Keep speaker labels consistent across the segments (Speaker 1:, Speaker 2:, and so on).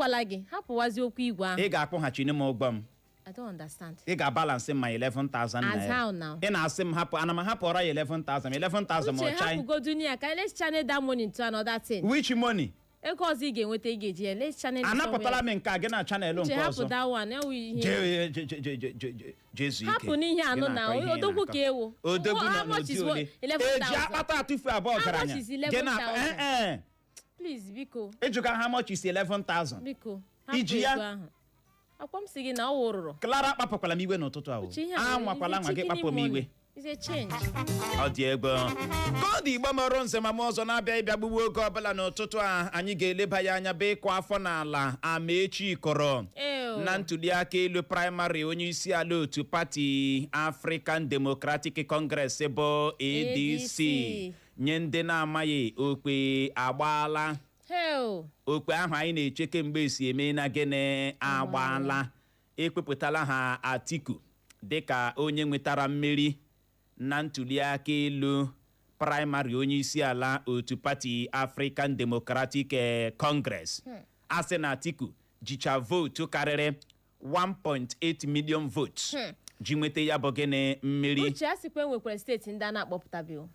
Speaker 1: Agwala gị hapụwazi okwu igwe ahụ.
Speaker 2: Ị ga-akwụghachi m ụgwọ m.
Speaker 1: I don't understand.
Speaker 2: Ị ga-abalance ma 11,000
Speaker 1: As
Speaker 2: naira.
Speaker 1: how now?
Speaker 2: Ị na-asị m hapụ, ana m ahapụra ya 11,000, 11,000 ma
Speaker 1: Uche,
Speaker 2: ọ chai.
Speaker 1: hapụgodu ya ka let's channel that money into another thing.
Speaker 2: Which money?
Speaker 1: Ego ọzọ ị ga-enweta, ị ga-eji ya, let's channel it
Speaker 2: Anapụtala
Speaker 1: somewhere.
Speaker 2: m nke a, gị na channel
Speaker 1: Uche,
Speaker 2: nke
Speaker 1: hapụ
Speaker 2: ọzọ.
Speaker 1: that one, enwe ihe.
Speaker 2: Jee je je je je je je jee zuo ike.
Speaker 1: Hapụ n'ihe anụ
Speaker 2: Gị
Speaker 1: na
Speaker 2: na-akọ ihe ị
Speaker 1: odogwu
Speaker 2: na-akọ.
Speaker 1: ka ewu.
Speaker 2: Odogwu
Speaker 1: How
Speaker 2: nọ
Speaker 1: much
Speaker 2: n'ụdị
Speaker 1: is
Speaker 2: ole?
Speaker 1: 11,000?
Speaker 2: Eji akpata atụfu abụọ
Speaker 1: How much
Speaker 2: ọgaranya.
Speaker 1: is
Speaker 2: Gị na
Speaker 1: 11,000?
Speaker 2: eh eh.
Speaker 1: Please, biko.
Speaker 2: Ịjụga how much is 11,000?
Speaker 1: Biko, hapụ
Speaker 2: Iji ya?
Speaker 1: ego ahụ. Akwa m si gị na ọ wụrụrụ.
Speaker 2: Clara, kpapụkwala m iwe n'ụtụtụ ahụ.
Speaker 1: Uche, ihe a
Speaker 2: Anwakwala nwa gị kpapụ m iwe.
Speaker 1: Is a change.
Speaker 2: Ọ dị ego ka ọ dị. Igbo mọrọ nze ma m ọzọ na-abịa ịbịa gbugbu oge ọbụla n'ụtụtụ a, anyị ga-eleba ya anya bụ ịkụ afọ n'ala Amaechi kọrọ
Speaker 1: Ew.
Speaker 2: na ntụliaka elu primary onye isi ala otu pati African Democratic Congress bụ ADC.
Speaker 1: ADC.
Speaker 2: Nye ndị na-amaghị, okpe agbaala.
Speaker 1: Hell.
Speaker 2: Okpe ahụ anyị na-eche kemgbe esi eme na gịnị agbaala. Ekpepụtala ha Atiku dịka onye nwetara mmeri na ntụliaka elu primary onye isi ala otu pati African Democratic Congress. A sị na Atiku jicha vootu karịrị 1.8 million votes ji nweta ya bụ gịnị mmeri.
Speaker 1: Uche, a sịkwa enwekwara steeti ndị a na-akpọpụtabeghị.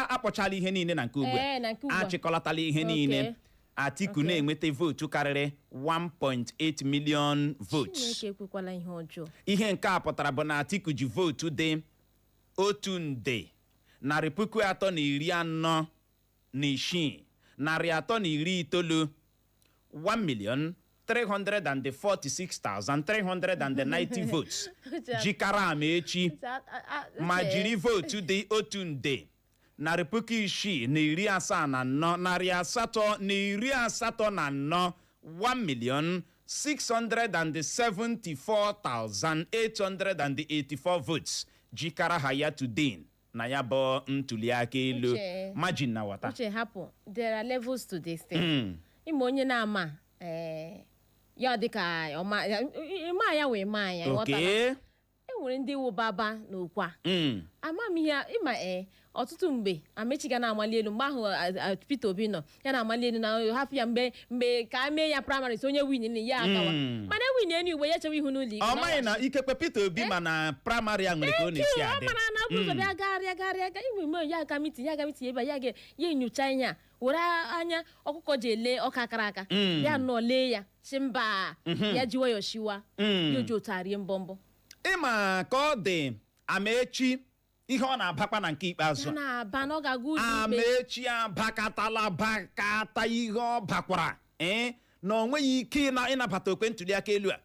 Speaker 2: Akpọchala ihe niile na nke ugbu a.
Speaker 1: Ee, na nke ugbu a.
Speaker 2: Achịkọlatala ihe niile. Atiku na-enweta vootu karịrị 1.8 million votes.
Speaker 1: Chineke ekwekwala ihe ọjọọ.
Speaker 2: Ihe nke a pụtara bụ na Atiku ji vootu dị 1,346,390, 1,346,390 votes jikara Amaechi, ma jiri vootu dị 1,067,884, 1,674,884 votes jikara Hayatuddin na ya bụ ntụliaka elu.
Speaker 1: Uche.
Speaker 2: Margin na wata.
Speaker 1: Uche, hapụ, there are levels to this thing. Ịma onye na-ama ya dịka ọma ịma ya wee maa ya, ịghọtala?
Speaker 2: Oke.
Speaker 1: E nwere ndị wụ baba n'okwu a. Ama m ihe ịma ọtụtụ mgbe Amechi ga na-amali elu mgbe ahụ Peter Obi nọ ya na-amali elu na hapụ ya mgbe ka a mee ya primaries, onye win ya agawa, mana e win enu igwe ya chewe ihu n'ụlọ ikpe.
Speaker 2: Ọ maghị na ikekwe Peter Obi ma na primary a nwere ka ọ na-esi
Speaker 1: ọ
Speaker 2: adị.
Speaker 1: mara na ọ bụ ụzọ bịa gagharịa gagharịa ga ime ime ya aga meeting, ya aga meeting ebe a, ya ga ya enyocha ihe a were anya ọkụkọ ji ele ọka akara aka ya nọ lee ya si mba, ya ji nwayọọ shiwa ya oji otu arie mbọ mbọ.
Speaker 2: Ịma ka ọ dị, Amaechi ihe ọ na-abakwa na nke ikpeazụ
Speaker 1: ya
Speaker 2: a.
Speaker 1: Na-aba na ọ ga-aga ụlọ ikpe.
Speaker 2: Amaechi abakatala bakata ihe ọ bakwara na ọ nweghị ike ịnabata okwe ntụliaka elu a.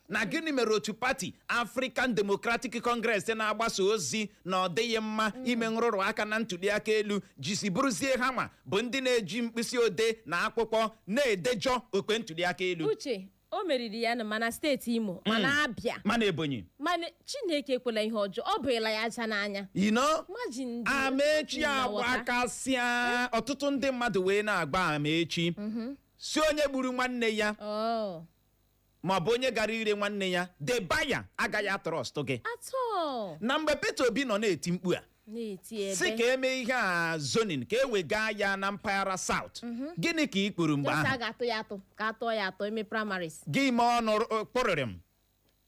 Speaker 2: Na gịnị mere otu pati African Democratic Congress na-agbasa ozi na ọ dịghị mma ime nrụrụ aka na ntụliaka elu jisi bụrụzie ha nwa bụ ndị na-eji mkpịsị odee na akwụkwọ na-edejọ okwe ntụliaka elu?
Speaker 1: Uche, o meriri ya na mana steeti Imo, mana Abịa,
Speaker 2: mana Ebonyi.
Speaker 1: Mana Chineke ekwela ihe ọjọọ, ọ bụla ya aja n'anya. Imagine
Speaker 2: Amaechi
Speaker 1: na wọta.
Speaker 2: agbakasịa, ọtụtụ ndị mmadụ wee na-agba Amaechi si onye gburu nwanne ya
Speaker 1: Oh.
Speaker 2: ma ọ bụ onye gara ire nwanne ya, the buyer agaghị atrust gị.
Speaker 1: Atọ.
Speaker 2: Na mgbe Peter Obi nọ na-eti mkpu a
Speaker 1: na-eti
Speaker 2: si
Speaker 1: ebe
Speaker 2: ka eme ihe a zoning, ka e wega ya na mpaghara South, gịnị ka ị kwuru mgbe
Speaker 1: Just a
Speaker 2: ahụ?
Speaker 1: ga-atụ ya atụ ka atụọ ya atọ eme primaries.
Speaker 2: Gị mee ọnụ kpụrịrị m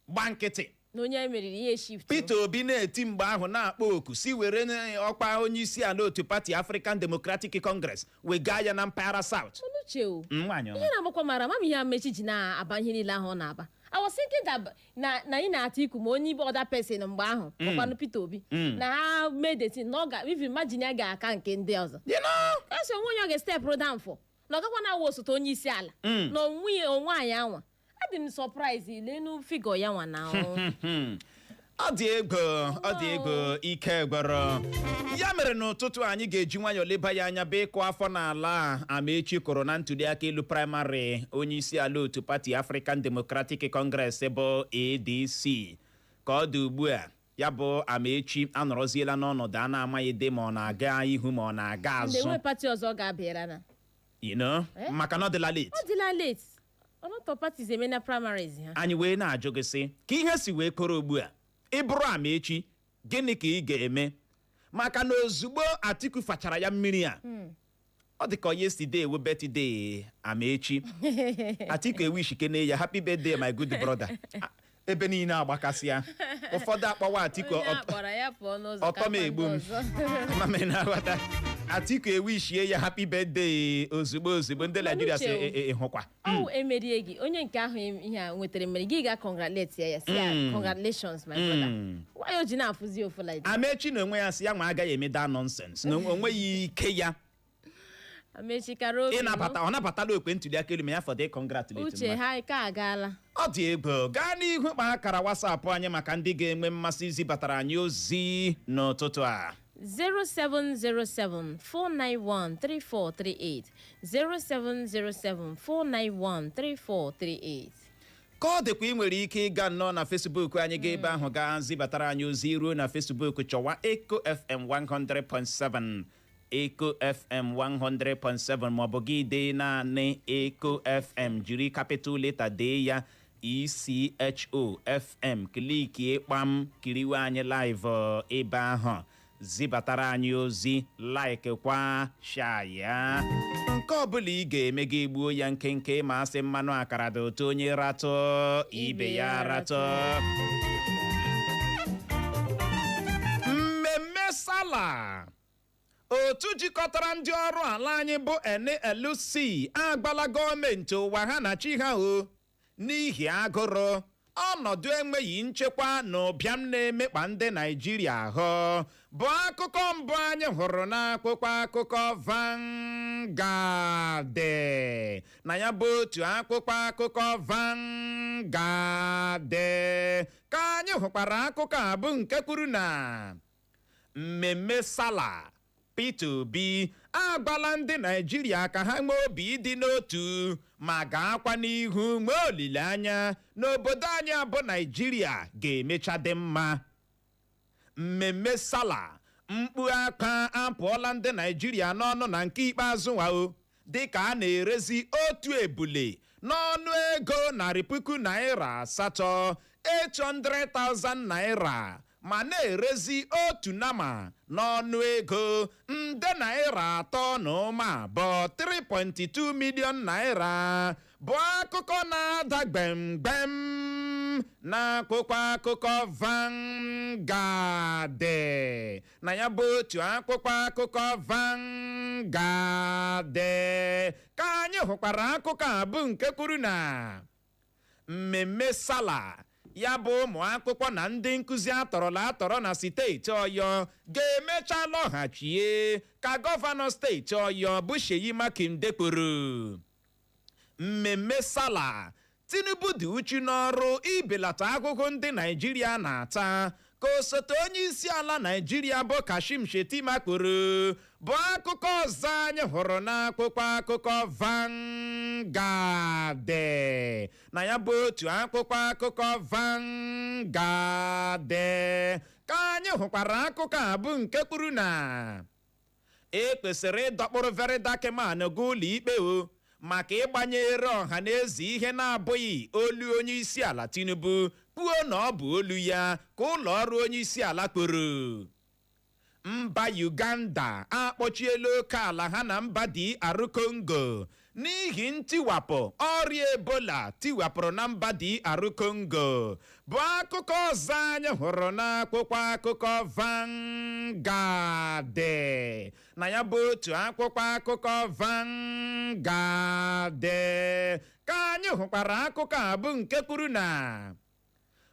Speaker 2: gba nkịtị.
Speaker 1: Na onye emeriri ihe shift.
Speaker 2: Peter Obi na-eti mgbe ahụ, na-akpọ oku si were ọkwa onye isi ala otu pati African Democratic Congress wega ya na mpaghara South.
Speaker 1: Uche o.
Speaker 2: Nwaanyị ọma.
Speaker 1: Ihe na-agbakwa mara ama m ihe Amechi ji na-aba ihe niile ahụ ọ na-aba. I was thinking that na ị na-atụ iku ma onye ibe other person mgbe ahụ ọkwanụ Peter Obi na ha made the thing na ọ ga even imagine ya ga-aka nke ndị ọzọ. Esi onwe onye ọ ga-step down for na ọ gakwa na awa osote onye isi ala na onwe ya onwe anyị anwa. Adị m surprise lenu figure ya nwa na ọ.
Speaker 2: Ọ dị ego, ọ dị ego, ike gwọrọ ya. Mere n'ụtụtụ anyị ga-eji nwayọọ leba ya anya bụ ịkụ afọ n'ala a Amaechi kụrụ na ntụliaka elu primary onye isi ala otu pati African Democratic Congress bụ ADC. Ka ọ dị ugbu a, ya bụ Amaechi anọrọziela n'ọnọdụ a na-amaghị dị ma ọ na-aga ihu ma ọ na-aga
Speaker 1: Ndị
Speaker 2: azụ.
Speaker 1: nwe pati ọzọ ga-abịara na
Speaker 2: Maka na ọ dịla late.
Speaker 1: Ọ dịla late, ọlọtọ parties eme na primaries ha.
Speaker 2: Anyị wee na-ajụ gị sị, ka ihe si wee koro ugbu a, ị bụrụ Amaechi, gịnị ka ị ga-eme? Maka na ozugbo Atiku fachara ya mmiri a, Ọ dị ka yesterday wu birthday Amaechi. Atiku ewishikene ya, "Happy birthday, my good brother." Ebe niile agbakasịa, ụfọdụ akpọwa Atiku
Speaker 1: Onye a kpọrọ ya pụọ n'ụzọ
Speaker 2: ọtọ
Speaker 1: ka
Speaker 2: m egbu m.
Speaker 1: ndị ọzọ.
Speaker 2: Mama, ị na-aghọta? Atiku ewishie ya happy birthday ozugbo ozugbo, ndị Naijiria si
Speaker 1: Uche o.
Speaker 2: ịhụkwa.
Speaker 1: Ọ wụ emerie gị, onye nke ahụ ihe a nwetara mmeri gị, ga congratulate ya, ya si ya, "Congratulations, my brother." Why o ji na-afụzi ofu like this?
Speaker 2: Amechi na onwe ya si ya nwa agaghị eme that nonsense, na o nweghị ike ya.
Speaker 1: Amechi kara obi.
Speaker 2: Ịnabata ọ nabatala okwe ntuli aka elu, ma ya fọdụ congratulate
Speaker 1: Uche
Speaker 2: mmadụ.
Speaker 1: ha ike agaala.
Speaker 2: Ọ dị egwu. Gaa n'ihu, kpa akara WhatsApp anyị maka ndị ga-enwe mmasị izibatara anyị ozi n'ụtụtụ a.
Speaker 1: 0707 491 3438, 0707 491 3438.
Speaker 2: Ka ọ dịkwa, ị nwere ike ịga nnọọ na Facebook anyị, ga ebe ahụ gaa zibatara anyị ozi. Ruo na Facebook, chọwa Eco FM 100.7, Eco FM 100.7, maọbụ gị dee naanị Eco FM, jiri capital letter dee ya, ECHO FM. Klikie kpam, kiriwe anyị live ebe ahụ, zibatara anyị ozi, like kwa, share ya. Nke ọbụla ị ga-eme, gị gbuo ya nkenke, ma asị mmanụ akara dị ụtọ, onye ratụ ibe ya ratụ. Mmemme Sala, otu jikọtara ndị ọrụ ala anyị bụ NLC agbala gọọmenti ụwa ha na chi ha o n'ihi agụrụ, ọnọdụ enweghị nchekwa na ụbịam na-emekpa ndị Naijiria ahụ, bụ akụkọ mbụ anyị hụrụ n'akwụkwọ akụkọ Vanguard. Na ya bụ otu akwụkwọ akụkọ Vanguard ka anyị hụkwara akụkọ a bụ nke kwuru na mmemme Sala, Peter Obi agwala ndị Naijiria ka ha nwee obi ịdị n'otu ma gaakwa n'ihu nwee olileanya n'obodo anyị abụ Naijiria ga-emecha dị mma. Mmemme Sala, mkpu akwa apụọla ndị Naijiria n'ọnụ na nke ikpeazụ nwao, dịka a na-erezi otu ebule n'ọnụ ego ₦800,000, 800,000 naira, ma na-erezi otu nama n'ọnụ ego nde naira 3.2, 3.2 million naira, bụ akụkọ na-ada gbemgbem n'akwụkwọ akụkọ Vanguard. Na ya bụ otu akwụkwọ akụkọ Vanguard ka anyị hụkwara akụkọ a bụ nke kwuru na mmemme Sala, ya bụ ụmụ akwụkwọ na ndị nkụzi atọrọla atọrọ na steeti Ọyọ ga-emecha lọghachie, ka gọvanọ steeti Ọyọ bụ Seyi Makinde kwuru. Mmemme Sala, Tinubu dị uchu n'ọrụ ibelata ahụhụ ndị Naijiria na-ata, ka osote onye isi ala Naijiria bụ Kashim Shettima kwuru, bụ akụkọ ọzọ anyị hụrụ n'akwụkwọ akụkọ Vanguard. Na ya bụ otu akwụkwọ akụkọ Vanguard ka anyị hụkwara akụkọ a bụ nke kwuru na e kwesịrị ịdọkpụrụ Very Dark Man gaa ụlọ ikpe o maka ịgbanyere ọha na eze ihe na-abụghị olu onye isi ala Tinubu, kwuo na ọ bụ olu ya, ka ụlọ ọrụ onye isi ala kwuru. Mba Uganda akpọchiela oke ala ha na mba DR Congo n'ihi ntiwapụ ọrịa Ebola tiwapụrụ na mba DR Congo, bụ akụkọ ọzọ anyị hụrụ n'akwụkwọ akụkọ Vanguard. Na ya bụ otu akwụkwọ akụkọ Vanguard ka anyị hụkwara akụkọ a bụ nke kwuru na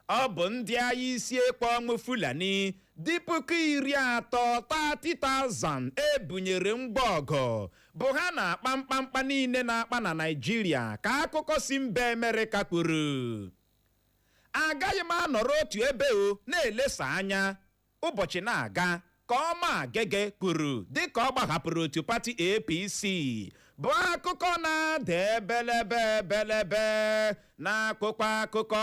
Speaker 2: ọ bụ ndị agha isi ekpe ọnwụ Fulani dị 30,000, 30,000, ebunyere ngwa ọgụ bụ ha na-akpa mkpamkpa niile na-akpa na Naịjirịa, ka akụkọ si mba Amerịka kwuru. Agaghị m anọrọ otu ebe o na-elesa anya ụbọchị na-aga, ka ọma Gege kwuru dịka ọ gbahapụrụ otu pati APC, bụ akụkọ na-ada ebelebe ebelebe n'akwụkwọ akụkọ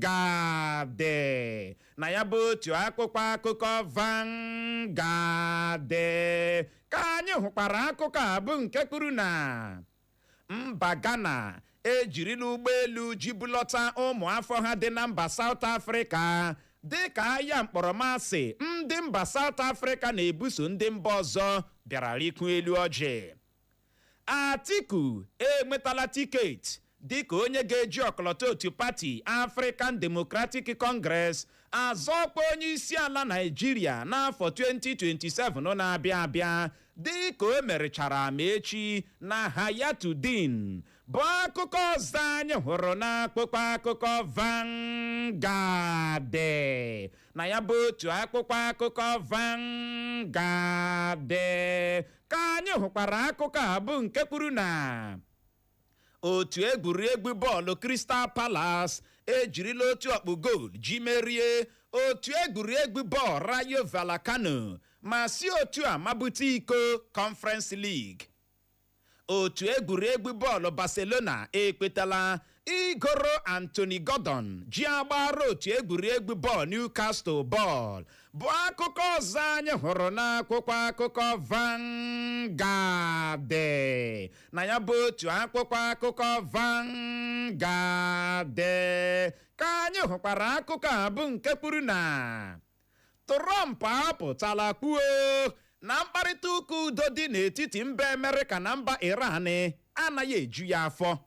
Speaker 2: Vanguard. Na ya bụ otu akwụkwọ akụkọ Vanguard ka anyị hụkwara akụkọ a bụ nke kwuru na mba Ghana ejirila ụgbọelu ji bulọta ụmụ afọ ha dị na mba South Africa. Dịka agha mkpọrọmasị ndị mba South Africa na-ebuso ndị mba ọzọ bịara rikwu elu ọjị, Atiku enwetala ticket dịka onye ga-eji ọkọlọtọ otu pati African Democratic Congress azọkwa onye isi ala Naịjirịa n'afọ 2027 na-abịa abịa, dịka o merechara ma echi na Hayatuddin, bụ akụkọ ọzọ anyị hụrụ n'akpụkpọ akụkọ Vanguard. Na ya bụ otu akpụkpọ akụkọ Vanguard ka anyị hụkwara akụkọ a, bụ nke kwuru na otu egwuregwu bọọlụ Crystal Palace ejirila otu ọkpụ goolu ji merie otu egwuregwu bọọlụ Rayo Vallecano, ma si otu a mabute iko Conference League. Otu egwuregwu bọọlụ Barcelona ekpetala igoro Anthony Gordon ji agbara otu egwuregwu bọọlụ Newcastle bọọlụ, bụ akụkọ ọzọ anyị hụrụ n'akwụkwọ akụkọ Vanguard. Na ya bụ otu akwụkwọ akụkọ Vanguard ka anyị hụkwara akụkọ a, bụ nke kwuru na Trump apụtala kwuo na mkparịta ụka udo dị n'etiti mba Amerịka na mba Iran anaghị eju ya afọ.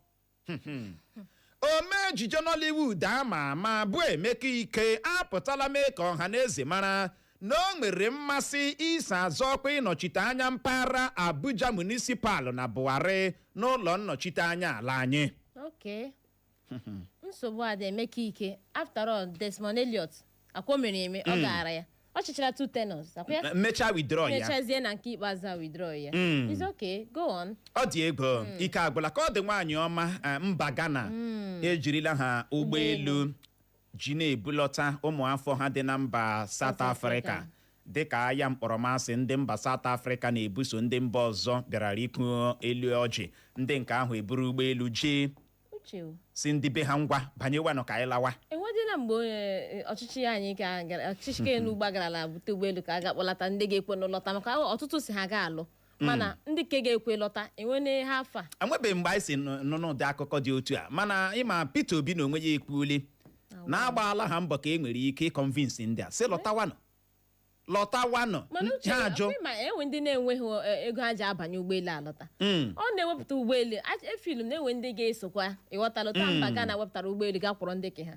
Speaker 2: Ome ejije Nollywood ama ama bụ Emeka Ike apụtala mee ka ọha na eze mara na o nwere mmasị iso azọ ọkwa ịnọchite anya mpaghara Abuja Municipal na Buhari n'ụlọ nnọchite anya ala anyị.
Speaker 1: Okay, nsogbu a dị. Emeka Ike, after all, Desmond Elliot akwa o mere eme, ọ gara ya, ọ chịchara two tenures akwa ya.
Speaker 2: Mechaa withdraw ya.
Speaker 1: Mechazie na nke ikpeazụ a withdraw ya. It's okay, go on.
Speaker 2: Ọ dị ego, ike agwụla ka ọ dị. Nwaanyị ọma, mba Ghana ejirila ha ụgbọelu ji na-ebulọta ụmụafọ ha dị na mba South
Speaker 1: South
Speaker 2: Africa,
Speaker 1: Africa.
Speaker 2: dịka agha mkpọrọmasị ndị mba South Africa na-ebuso ndị mba ọzọ bịara ikwu elu ọjị. Ndị nke ahụ eburu ụgbọelu jee
Speaker 1: Uche o.
Speaker 2: si ndị be ha, ngwa, banyewanụ ka anyị lawa.
Speaker 1: Enwedịla mgbe ọchịchị anyị ka gara, ọchịchị ka enu gbagarala bute ụgbọelu ka a ga-akpọlata ndị ga-ekwe n'lọta, maka ọtụtụ si ha ga-alụ, mana ndị ke ga-ekwe lọta enwene ha afa.
Speaker 2: Enwebeghị mgbe anyị si nụ n'ụdị akụkọ dị otu a, mana ịma Peter Obi na onwe ya ekwuoli na agbaala ha mbọ ka e nwere ike ị convince ndị a sị lọtawanụ, lọtawanụ.
Speaker 1: Mana uche,
Speaker 2: ha ajụ.
Speaker 1: ọkwa ma enwe ndị na-enweghị ego ha ji abanye ụgbọelu alọta. Ọ na-ewepụta ụgbọelu efilu m na-enwe ndị ga-esokwa, ịghọta, lọta. Mba Ghana wepụtara ụgbọelu ga kwọrọ ndị ke ha.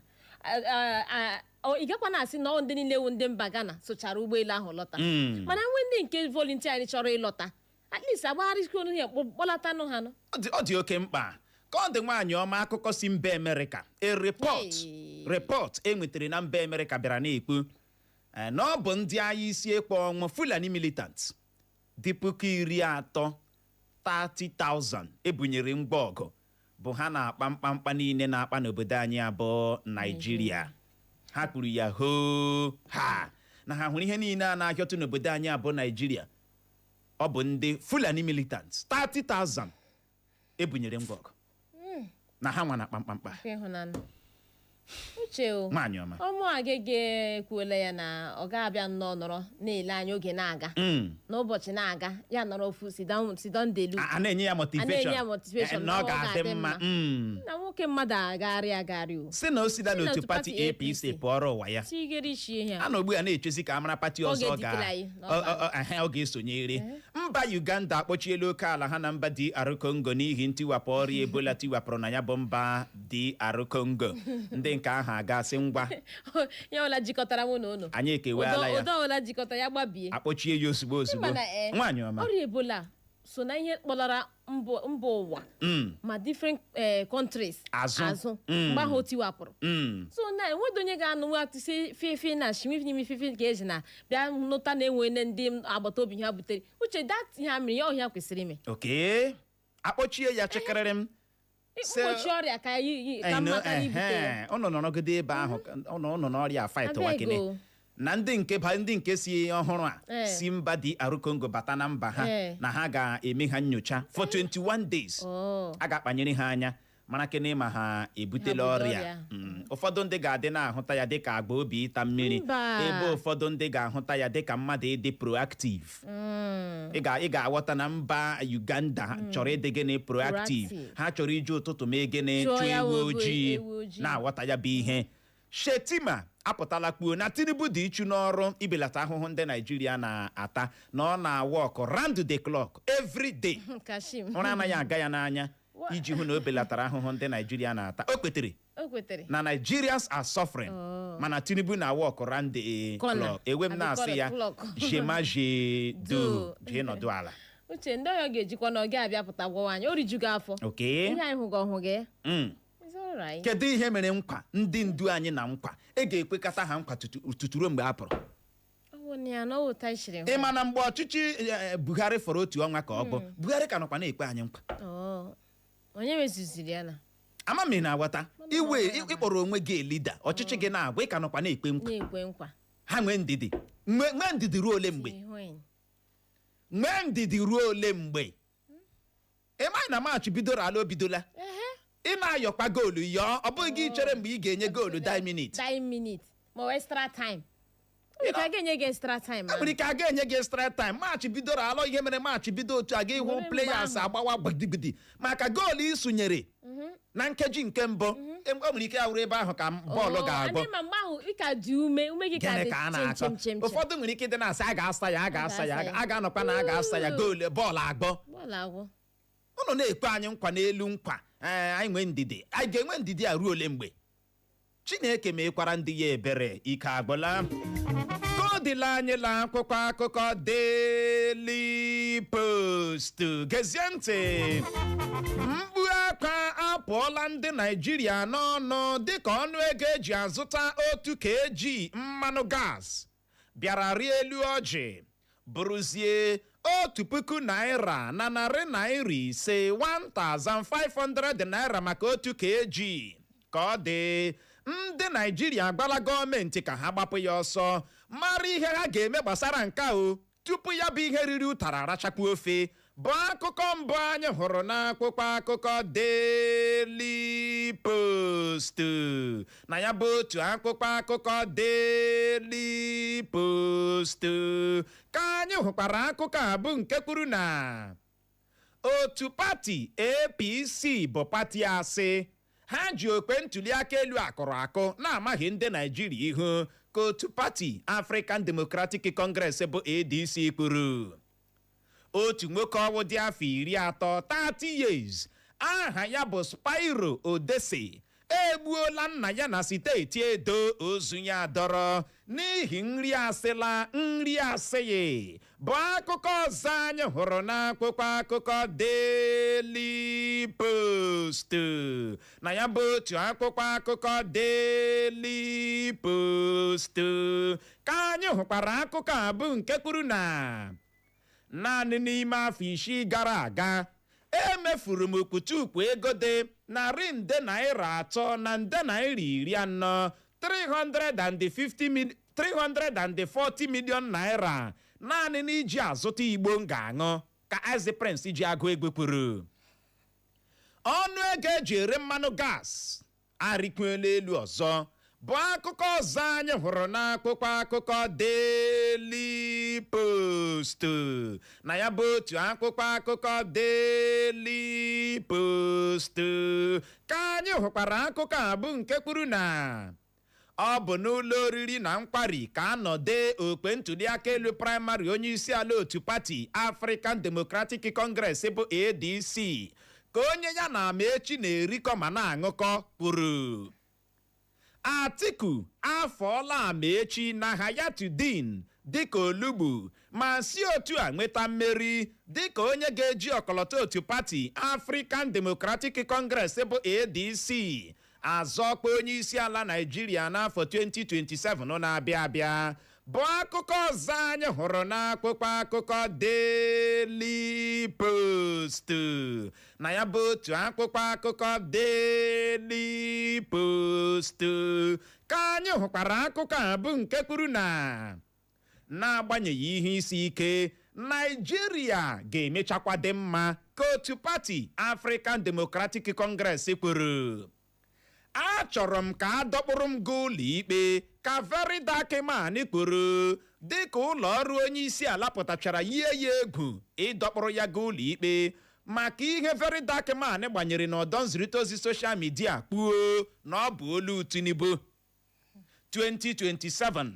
Speaker 1: Ị gakwa na-asị na ọ ndị niile wụ ndị mba Ghana sochara ụgbọelu ahụ lọta, mana nwe ndị nke volunteer chọrọ ịlọta, at least agbagharịkwa ihe kpọlatanụ ha nụ.
Speaker 2: Ọ dị oke mkpa ka ọ dị. Nwaanyị ọma, akụkọ si mba Amerịka, a report
Speaker 1: Hey.
Speaker 2: report e nwetara na mba Amerịka bịara na-ekwu na ọ bụ ndị agha isi ekpo ọnwụ Fulani militant dị 30,000, 30,000, ebunyere ngwa ọgụ, bụ ha na-akpa mkpamkpa niile na-akpa n'obodo anyị abụọ Naijiria. Ha kwuru ya hoo ha na ha hụrụ ihe niile a na-ahịọtụ n'obodo anyị abụọ Naijiria, ọ bụ ndị Fulani militants 30,000 ebunyere ngwa ọgụ na ha nwa na kpamkpamkpa.
Speaker 1: Kwa ịhụnanya, uche o.
Speaker 2: Nwaanyị ọma.
Speaker 1: Ọmụ Agege ekwuola ya na ọ ga-abịa nnọọ nọrọ na-ele anya oge na-aga n'ụbọchị na-aga, ya nọrọ ofu sidon delu.
Speaker 2: A na-enye ya motivation.
Speaker 1: A na-enye ya motivation.
Speaker 2: Na ọ ga-adị mma.
Speaker 1: Na nwoke mmadụ agagharị agagharị o.
Speaker 2: Si na o sila
Speaker 1: Si
Speaker 2: n'otu
Speaker 1: n'otu
Speaker 2: pati
Speaker 1: pati
Speaker 2: APC
Speaker 1: APC
Speaker 2: pụọrọ ụwa ya.
Speaker 1: Chigere ishi ihe
Speaker 2: a
Speaker 1: a.
Speaker 2: na ugbu a na-echezi ka a mara pati
Speaker 1: Ọ
Speaker 2: ọzọ ọ
Speaker 1: ga-edikere
Speaker 2: ga
Speaker 1: anyị
Speaker 2: ọ- ọ- ọ- ehe, ọ ga-esonyere. Mba Uganda akpọchiela oke ala ha na mba DR Congo n'ihi ntiwapụ ọrịa Ebola tiwapụrụ na ya bụ mba DR Congo. Ndị nke ahụ aga-asị ngwa,
Speaker 1: ya ọla jikọtara mụ na ụnụ.
Speaker 2: Anyị ekeweala ya.
Speaker 1: Ụdọ ọla jikọta ya gbabie.
Speaker 2: Akpọchie ya ozugbo ozugbo.
Speaker 1: Mana
Speaker 2: Nwaanyị ọma.
Speaker 1: Ọrịa Ebola so na ihe kpọlara mba ụwa ma different countries
Speaker 2: Azụ.
Speaker 1: azụ mgbe ahụ o tiwapụrụ. So na enweghị onye ga-anụ atụsị fifi na shimifimi fifi ka eji na bịa nụta na enwe ndị agbata obi ha butere. Uche, that ihe a mere ya ọhịa kwesịrị ime.
Speaker 2: Oke akpọchie ya chekịrịrị m.
Speaker 1: Mgbochi ọrịa ka ka mma karịa ibute ya.
Speaker 2: Ụnụ nọrọgide ebe ahụ, ụnụ n'ọrịa fight
Speaker 1: Abeg
Speaker 2: wakene
Speaker 1: o.
Speaker 2: na ndị nke ba ndị nke si ọhụrụ a si mba DR Congo bata na mba ha na ha ga-eme ha nyocha for 21 days. A ga-akpanyere ha anya mara kene ma ha ebutela
Speaker 1: Ha bute
Speaker 2: ọrịa.
Speaker 1: ọrịa.
Speaker 2: Ụfọdụ ndị ga-adị na-ahụta ya dịka agba obi ịta mmiri,
Speaker 1: Mba.
Speaker 2: ebe ụfọdụ ndị ga-ahụta ya dịka mmadụ ịdị proactive. Ị ga-aghọta na mba Uganda chọrọ ịdị gịnị? Proactive.
Speaker 1: Proactive.
Speaker 2: Ha chọrọ iji ụtụtụ mee gịnị?
Speaker 1: Chụọ
Speaker 2: Chụọ
Speaker 1: ya
Speaker 2: ewu
Speaker 1: ewu
Speaker 2: ojii.
Speaker 1: ewu ojii.
Speaker 2: Na-aghọta ya bụ ihe. Shetima Apụtala kpuo na Tinubu dị ichu n'ọrụ ibelata ahụhụ ndị Naijiria na-ata, na ọ na-work round the clock every day.
Speaker 1: Kashim.
Speaker 2: Ụra anaghị aga ya n'anya iji hụ na o belatara ahụhụ ndị Naijiria na-ata. O kwetere
Speaker 1: O kwetere
Speaker 2: na Nigerians are suffering,
Speaker 1: Oh.
Speaker 2: mana Tinubu na work round the
Speaker 1: Corner.
Speaker 2: clock. Ewe m
Speaker 1: Abi
Speaker 2: na-asị ya,
Speaker 1: clock.
Speaker 2: jema je do.
Speaker 1: Do.
Speaker 2: Jee nọdụ ala.
Speaker 1: Uche, ndị ọhịa ga-ejikwa na ọ ga-abịa pụta gwawa anyị o rijugo afọ. Ihe anyị hụga ọhụ gị. It's alright.
Speaker 2: Kedu ihe mere nkwa ndị ndu anyị na nkwa e ga-ekwekọta ha nkwa tutu ruo mgbe a pụrụ?
Speaker 1: Ọ bụ na ya na ọ wụta ishiri hụ.
Speaker 2: Ị ma na mgbe ọchịchị Buhari fọrọ otu ọnwa ka ọ bụ Buhari ka nọkwa na-ekpe anyị nkwa.
Speaker 1: Oh. Onye mezuziri ya na
Speaker 2: Ama m ị na-aghọta. Iwe ịkpọrọ onwe gị leader, ọchịchị gị na-agwa, ị ka nọkwa na-ekpe nkwa.
Speaker 1: Na-ekwe nkwa.
Speaker 2: Ha nwee ndidi, nwee ndidi ruo ole mgbe?
Speaker 1: Ihu enyi.
Speaker 2: Nwee ndidi ruo ole mgbe? Ị maghị na match bidoro ala, o bidola. Ị na-ayọkwa goolu yọọ, ọ bụghị gị chere mgbe ị ga-enye goolu die minute.
Speaker 1: 9 minute ma ọ extra time. O ka ga-enye gị extra time.
Speaker 2: E nwere ike a ga-enye gị extra time. Match bidoro alọ, ihe mere match bido otu a ga ịhụ
Speaker 1: Were mgbe
Speaker 2: players
Speaker 1: ahụ.
Speaker 2: agbawa gbidigbidi maka goolu ịsụnyere na nkeji nke mbụ. O nwere ike ya wụrụ ebe ahụ ka bọọlụ ga-agbọ.
Speaker 1: Adị ma mgbe ahụ ị ka dị ume, ume gị ka
Speaker 2: Gịnị
Speaker 1: dị
Speaker 2: ka a
Speaker 1: chem
Speaker 2: na-akọ?
Speaker 1: chem chem chem.
Speaker 2: Ụfọdụ nwere ike ịdị na-asị a ga-asa ya, a ga-asa ya,
Speaker 1: ga-asa ya.
Speaker 2: a ga-anọkwa na a ga-asa ya goolu, bọọlụ agbọ.
Speaker 1: Bọọlụ agwụ.
Speaker 2: Unu na-ekwe anyị nkwa n'elu nkwa. Ee, anyị nwee ndidi. Anyị ga-enwe ndidi a ruo ole mgbe? Chineke mekwara ndị ya ebere. Ike agwụla. Ka ọ dịla anyị la akwụkwọ akụkọ Daily Post. Gezie ntị. Mkpu akwa apụọla ndị Naijiria n'ọnụ dịka ọnụ ego eji azụta 1 kg mmanụ gas bịara rie elu ọjị, bụrụzie ₦1,500, 1500 naira maka 1 kg. Ka ọ dị, ndị Naijiria agbala gọọmenti ka ha gbapụ ya ọsọ, mara ihe ha ga-eme gbasara nke a o tupu ya bụ ihe riri ụtara rachakwu ofe, bụ akụkọ mbụ anyị hụrụ n'akwụkwọ akụkọ Daily Post. Na ya bụ otu akwụkwọ akụkọ Daily Post ka anyị hụkwara akụkọ a bụ nke kwuru na otu pati APC bụ pati asị, ha ji okwe ntụliaka elu akụrụ akụ na-amaghị ndị Naijiria ihu, ka otu pati African Democratic Congress bụ ADC kwuru. Otu nwoke ọwụ dị afọ 30, 30 years, aha ya bụ Spyro Odese, egbuola nna ya na steeti Edo. Ozu ya dọrọ n'ihi nri asịla nri asịghị, bụ akụkọ ọzọ anyị hụrụ n'akwụkwọ akụkọ Daily Post. Na ya bụ otu akwụkwọ akụkọ Daily Post ka anyị hụkwara akụkọ a bụ nke kwuru na naanị n'ime afọ 6 gara aga, emefuru m okwutukwu ego dị ₦340,400,000, 350 340 million naira, naanị n'iji azụta igbo m ga-aṅụ, ka Ice Prince ji agụ egwu kwuru. Ọnụ ego eji ere mmanụ gas arịkwuola elu ọzọ, bụ akụkọ ọzọ anyị hụrụ n'akwụkwọ akụkọ Daily Post. Na ya bụ otu akwụkwọ akụkọ Daily Post ka anyị hụkwara akụkọ a bụ nke kwuru na ọ bụ n'ụlọ oriri na nkwari ka a nọ dee okpe ntụliaka elu primary onye isi ala otu pati African Democratic Congress bụ ADC, ka onye ya na Amaechi na-erikọ ma na-aṅụkọ kwuru. Atiku afọọla Amaechi na Hayatuddin dịka olugbu ma si otu a nweta mmeri dịka onye ga-eji ọkọlọtọ otu pati African Democratic Congress bụ ADC azọkwa onye isi ala Naijiria n'afọ 2027 na-abịa abịa, bụ akụkọ ọzọ anyị hụrụ n'akwụkwọ akụkọ Daily Post. Na ya bụ otu akwụkwọ akụkọ Daily Post ka anyị hụkwara akụkọ a bụ nke kwuru na n'agbanyeghị ihe isi ike, Naijiria ga-emechakwa dị mma, ka otu pati African Democratic Congress kwuru. Achọrọ m ka a dọkpụrụ m gaa ụlọ ikpe, ka Very Dark Man kwuru, dịka ụlọ ọrụ onye isi ala pụtachara yie ya egwu ịdọkpụrụ ya gaa ụlọ ikpe maka ihe Very Dark Man gbanyere n'ọdọ nzirịta ozi social media kpuo na ọ bụ olu Tinubu. 2027,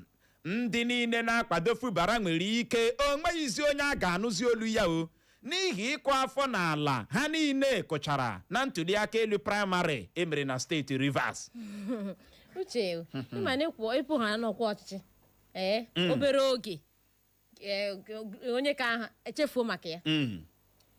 Speaker 2: ndị niile na-akwado Fubara nwere ike o nweghịzi onye a ga-anụzi olu ya o, n'ihi ịkụ afọ n'ala ha niile kụchara na ntụliaka elu praịmarị emere na steeti Rivers.
Speaker 1: Uche, ịma na ịkwụ ịpụ ha n'ọkwa ọchịchị, ee, obere oge, ee, onye ka ha echefuo maka ya.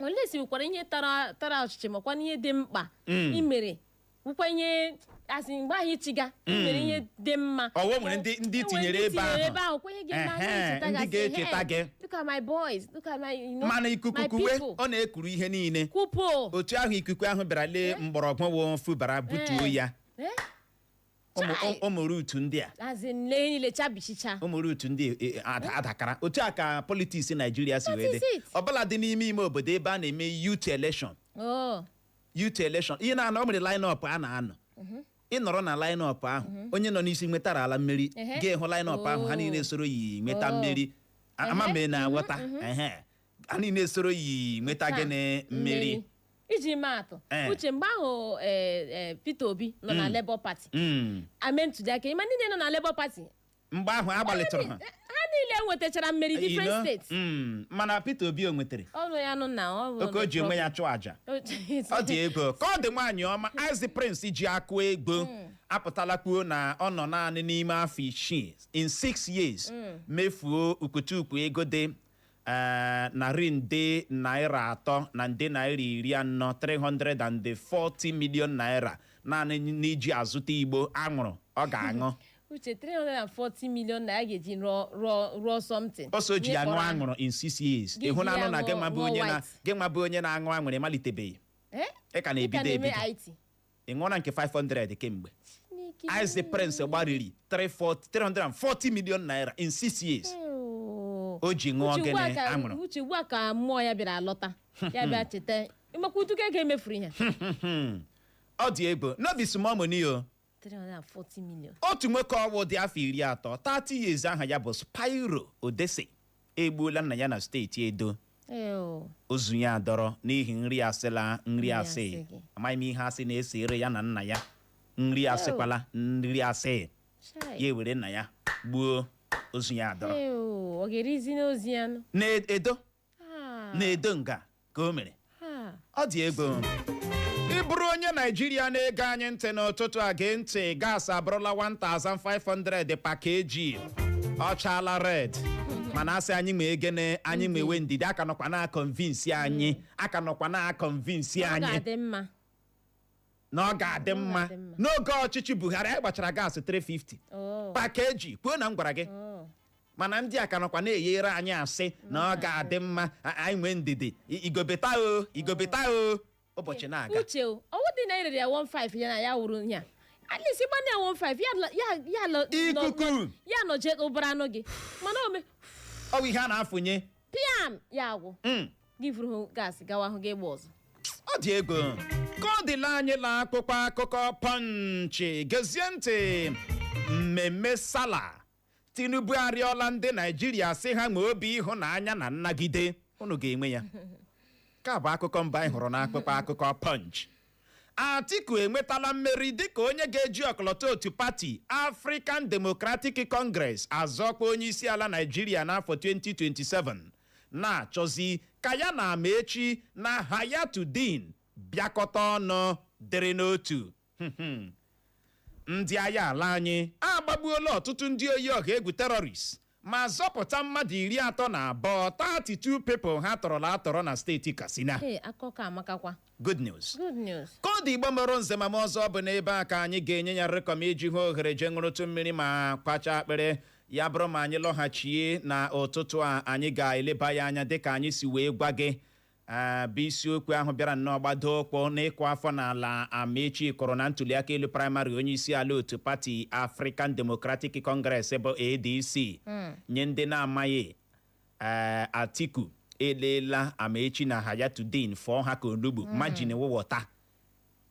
Speaker 1: Ole si nwekwara ihe tara tara ọchịchị, makwa ihe dị mkpa imere, bụkwa ihe asị mgbe ahụ ịchịga imere ihe dị mma.
Speaker 2: Ọwọ nwere ndị
Speaker 1: Enwere
Speaker 2: tinyere
Speaker 1: ndị
Speaker 2: ebe
Speaker 1: tinyere
Speaker 2: ahụ.
Speaker 1: Ebe ahụ kwa ihe ga-eme anyị echeta
Speaker 2: ndị
Speaker 1: gasị,
Speaker 2: ga-echeta
Speaker 1: "Hey,
Speaker 2: gị."
Speaker 1: Look at my boys, look at my
Speaker 2: Mana ikuku
Speaker 1: my
Speaker 2: kuwe,
Speaker 1: people.
Speaker 2: ọ na-ekuru ihe niile.
Speaker 1: Kwupo.
Speaker 2: Otu ahụ ikuku ahụ bịara lee mgbọrọgwụ wụ Fubara, butuo ya.
Speaker 1: Chai.
Speaker 2: Ụmụ rutu ndị a.
Speaker 1: As in, lee niile chabichicha.
Speaker 2: Ụmụ rutu ndị adakara. Otu a ka politics Naijiria si wee dị.
Speaker 1: That is it.
Speaker 2: Ọbụla dị n'ime ime obodo ebe a na-eme youth election.
Speaker 1: Oh.
Speaker 2: Youth election, ihe na-anọ, o nwere line-up a na-anọ. Ị nọrọ na line-up ahụ, onye nọ n'isi nwetara ala mmeri. Ga-ehụ line-up ahụ, ha niile soro yi nweta mmeri. Ama m na-aghọta. Ehe, ha niile soro yi nweta gịnị? Mmeri.
Speaker 1: Iji maa atụ, Uche, mgbe ahụ Peter Obi nọ na Labour Party ame ntụliaka, ịma ndị nọ na Labour Party
Speaker 2: Mgbe ahụ agbalịtụrụ ha.
Speaker 1: Ha niile nwetachara mmeri different states.
Speaker 2: Mana Peter Obi o nwetara?
Speaker 1: Ọrụ ya nụ na ọ bụ
Speaker 2: Oke o ji onwe ya chụọ àjà. Ọ dị ego ka ọ dị. Nwaanyị ọma, Ice Prince ji akụ ego apụtala kwuo na ọ nọ naanị n'ime afọ 6, in 6 years, mefuo ukwutukwu ego dị 340 na nde naira 40, 340 million naira, naanị n'iji azụta igbo anwụrụ ọ ga-aṅụ.
Speaker 1: Uche, 340 million naira ga-eji rụọ rụọ rụọ something.
Speaker 2: Ọsọ ji ya
Speaker 1: Ihe
Speaker 2: ṅụọ
Speaker 1: kpọrọ
Speaker 2: anwụrụ in 6 years.
Speaker 1: Gị
Speaker 2: Ịhụ
Speaker 1: ji
Speaker 2: na
Speaker 1: ya
Speaker 2: anụ na gị nwa bụ
Speaker 1: ṅụọ
Speaker 2: onye na
Speaker 1: white.
Speaker 2: gị nwa bụ onye na-aṅụ anwụrụ malitebeghị.
Speaker 1: Eh?
Speaker 2: Ị ka
Speaker 1: Ị ka
Speaker 2: na-ebido
Speaker 1: na-eme
Speaker 2: ebido.
Speaker 1: IT.
Speaker 2: Ị ṅụọla nke 500 kemgbe.
Speaker 1: Chineke.
Speaker 2: Ice Prince gbariri 340 340 million naira in 6 years.
Speaker 1: Ew.
Speaker 2: O ji ṅụọ
Speaker 1: Uche, ugbu a
Speaker 2: gịnị? Anwụrụ.
Speaker 1: Uche, ugbu a ka mmụọ ya bịara alọta, ya bịa cheta ịmakwa utuka ego emefuru ihe.
Speaker 2: Ọ dị ego, no be small money o.
Speaker 1: 340 million.
Speaker 2: Otu nwoke ọwụ dị afọ 30, 30 years, aha ya bụ Spyro Odese, egbuola nna ya na steeti Edo.
Speaker 1: Ew.
Speaker 2: Ozu ya adọrọ n'ihi nri asịla nri
Speaker 1: Nri
Speaker 2: asị.
Speaker 1: asị gị.
Speaker 2: Amaghị m ihe asị na-esere ya na nna ya. Nri asịkwala nri asị.
Speaker 1: Chai.
Speaker 2: Ya ewere nna ya gbuo, ozu ya adọrọ.
Speaker 1: Ew, ọ ga-erizi n'ozi ya nụ?
Speaker 2: Na-edo.
Speaker 1: Ah.
Speaker 2: Na-edo nga ka o mere.
Speaker 1: Ah.
Speaker 2: Ọ dị ego. Ị bụrụ onye Naijiria na-ege anyị ntị n'ụtụtụ a, gee ntị. Gas abụrụla 1500 pa kg, ọ chaala red, mana asị anyị nwee gịnị? Anyị nwewe ndidi. Aka nọkwa na convince anyị, aka nọkwa na convince
Speaker 1: Ọ
Speaker 2: anyị
Speaker 1: ga-adị mma.
Speaker 2: Na ọ ga-adị mma.
Speaker 1: Ga-adị mma.
Speaker 2: N'oge ọchịchị Buhari, anyị gbachara gas 350
Speaker 1: Oh.
Speaker 2: pa kg. Kwuo na m gwara gị.
Speaker 1: Oh.
Speaker 2: Mana ndị a ka nọkwa na-eyere anyị asị na ọ ga-adị mma. Anyị nwee ndidi. Igobeta o, igobeta o, ụbọchị na-aga.
Speaker 1: Uche o, ọwụ dị na erere ya 15, ya na ya wuru ya, at least ịgba na 15 ya ya ya
Speaker 2: Ikuku.
Speaker 1: Ya nọje ụbara anụ gị, mana o me
Speaker 2: Ọ bụ ihe a na-afụnye.
Speaker 1: Piam, ya agwụ. Gị vuru hụ gas gawa hụ gị gba ọzọ.
Speaker 2: Ọ dị ego ka ọ dịla. Anyị la akpụkpọ akụkọ Punch. Gezie ntị. Mmemme Sala, Tinubu arịọla ndị Naijiria sị ha nwee obi ịhụnanya na nnagide. Unu ga-enwe ya ka bụ akụkọ mbụ anyị hụrụ n'akpụkpọ akụkọ Punch. Atiku enwetala mmeri dịka onye ga-eji ọkọlọtọ otu pati African Democratic Congress azọkwa onye isi ala Naijiria n'afọ 2027, na-achọzi ka ya na Amaechi na Hayatuddin bịakọta ọnụ dịrị n'otu. Ndị agha ala anyị agbagbuola ọtụtụ ndị oyi ọha egwu terrorist ma zọpụta mmadụ 32, 32 people ha tọrọla atọrọ na steeti Katsina.
Speaker 1: Ee, akụkọ amakakwa.
Speaker 2: Good news.
Speaker 1: Good news.
Speaker 2: Ka ọ dị, Igbo mụrụ nze ma m ọzọ, bụ n'ebe a ka anyị ga-enye ya nrịkọm iji hụ ohere jee ṅụrụtụ mmiri ma kwacha akpịrị. Ya bụrụ ma anyị lọghachie na ụtụtụ a, anyị ga-eleba ya anya dịka anyị si wee gwa gị. Bụ isiokwu ahụ bịara nnọọ gbado ụkwụ n'ịkụ afọ n'ala Amaechi kụrụ na ntụliaka elu praịmarị onye isi ala otu pati African Democratic Congress bụ ADC. Nye ndị na-amaghị, Atiku eleela Amaechi na Hayatuddin fọọ ha ka onugbu majin wụwọta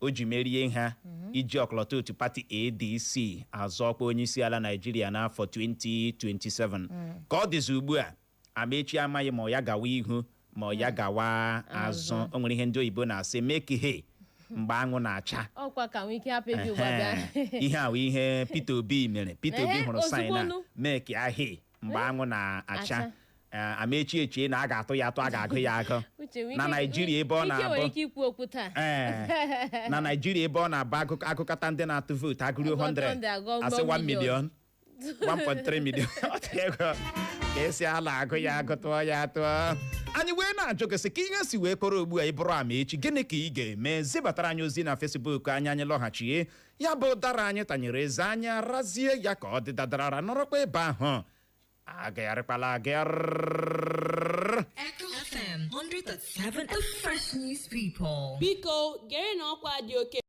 Speaker 2: o ji merie ha iji ọkọlọtọ otu pati ADC azọ ọkwa onye isi ala Naijiria n'afọ 2027. Ka ọ dịzi ugbu a, Amaechi amaghị ma ọ ya gawa ihu ma ọ ya gawa azụ. O nwere ihe ndị oyibo na-asị make hay Mgbe anwụ na-acha.
Speaker 1: Ọkwa ka nwee ike hapụ ebe ugbu a bịa.
Speaker 2: Ehe. Ihe a wụ ihe Peter Obi mere. Peter Obi
Speaker 1: Ehe,
Speaker 2: hụrụ sign a
Speaker 1: ozugbonu.
Speaker 2: mee ka ahị mgbe anwụ na-acha.
Speaker 1: Acha.
Speaker 2: Amaechi echie na a ga-atụ ya atụ, a ga-agụ ya agụ.
Speaker 1: Uche, nwee
Speaker 2: Na Naịjirịa ebe ọ
Speaker 1: Ike
Speaker 2: na-abụ
Speaker 1: nwere ike ikwu okwu taa.
Speaker 2: Ee, na Naijiria ebe ọ na-abụ agụkọta ndị na-atụ vootu, agụruo
Speaker 1: Agụọ
Speaker 2: 100,
Speaker 1: 100, agụọ
Speaker 2: asị 1
Speaker 1: million.
Speaker 2: million, 1.3 million. Ọ dị ego ka esi ala agụ ya, agụ tụọ ya atụọ. Anyị wee na-ajụ gị sị, ka ihe si wee kpọrọ ugbu a, ị bụrụ ama echi, gịnị ka ị ga-eme? Zibatara anyị ozi na Facebook anyị. Anyị lọghachie, ya bụ ụdara anyị tanyere eze, anya razie ya ka ọ dị dadarara. Nọrọkwa ebe ahụ, agagharịkwala agagharị.
Speaker 3: Echo FM 100.7, the fresh news people.
Speaker 4: Biko gere na ọkwa dị oke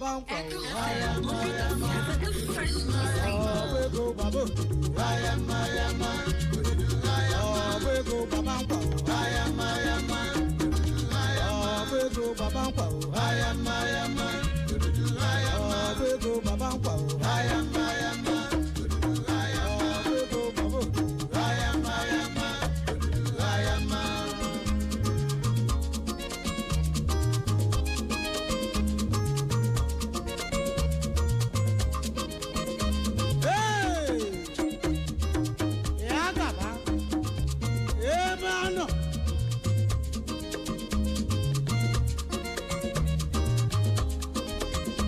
Speaker 3: Echo FM 100.7, the Fresh News Beat.
Speaker 5: Hey! Ya gaba. Ebe a nọ.